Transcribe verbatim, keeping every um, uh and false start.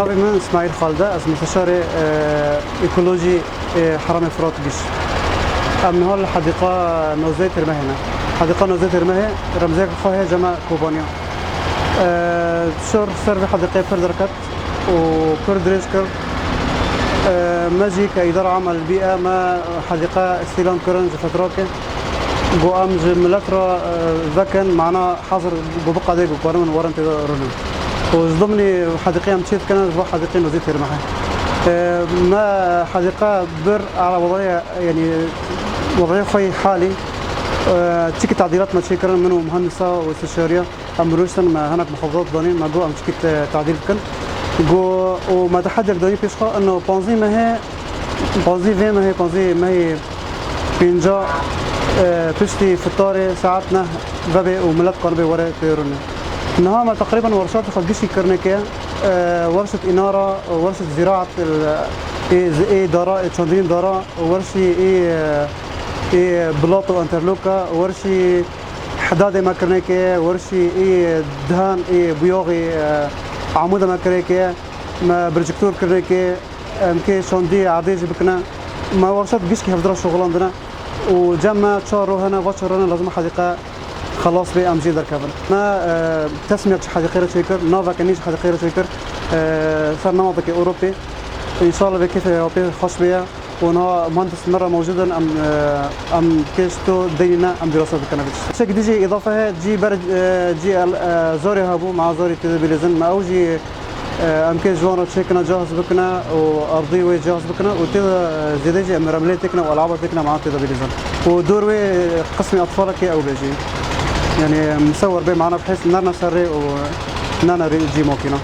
Navê min Îsmaîl Xalid e, ez musteşarê, e, ekolojî, e, Herêma Firat Giş. Em niha li Hedîqa Nozey Têrmehê ne. Hedîqa Nozey Têrmehê remziyeke xwe heye, cem me Kobaniya. E, şor ser vê hedîqeyê pir derket û pir dirêj kir. E, me jî ke Îdara Ame li Bîe me hedîqe îstîlam kirin ji fetrakê. Got em ji milet re, e, vekin, mana hazir got biqedê got karin werin tê de rûnin. Û ji dimnî hedîqê em çê dikin, ji bo hedîqê Nozî Têrmehê. E, me hedîqe bir ala wedaya, yanî wedaya xwe yê halî, e, çikî tadîlat me çêkirin, min û muhendisa û istişariya. Em rûştin, me hinek mixabzat danîn, me got em çikî te-, tadîl bikin. Got, û me teheddiyek danî pêş xwe, ino panzdeh mehê, panzdeh vê mehê, panzdeh mehê pênca, e, piştî fitarê saet neh vebe û milet kanibe were tê rûnê. Niha me teqrîben werşatê xwe giştî kirinê ke, e, werşet înara, werşet zîraet, e, ê, ê dara, ê çandinî dara, werşî ê, e, ê bilat û enterloka, werşî Hedadê me kirinekê, werşî ê dihan ê buyaxê, e, amûda me kirinekê, me projektor kirinekê, em kê şandî erdê jî bikine. Me werşat gişkî hevdira şoxilandine û cem me çar roj hene, va çar roj hene lazim e hedîqe xelas bê, em jê derkevin. Me, e, tesmiyek ji hedîqê re çêkir, naveke nî ji hedîqê re çêkir. E, ser navekê Ewropê. Înşallah vê kêfê ya pê xweş bê ye. û niha muhendis me re mewcûd in, em, e, em kêş tu deynî ne, em dîrasa dikine vê tiştê. Tiştekî dî jî îdafe heye, cî ber, e, cî el, e, zorê hebû, me zorê tê de bilîzin. Me ew jî, e, em kê ji wan re çêkine, cihaz bikine û erdî wê cihaz bikine û tê de, e, zêde jî em remlê têkine û elaba têkine, me tê de bilîzin. Û dor wê qismê etfalekê ew bê jî. Yanî, em se wer bê, me ne bihêz, nerne ser rê û nerne rê cî makîna.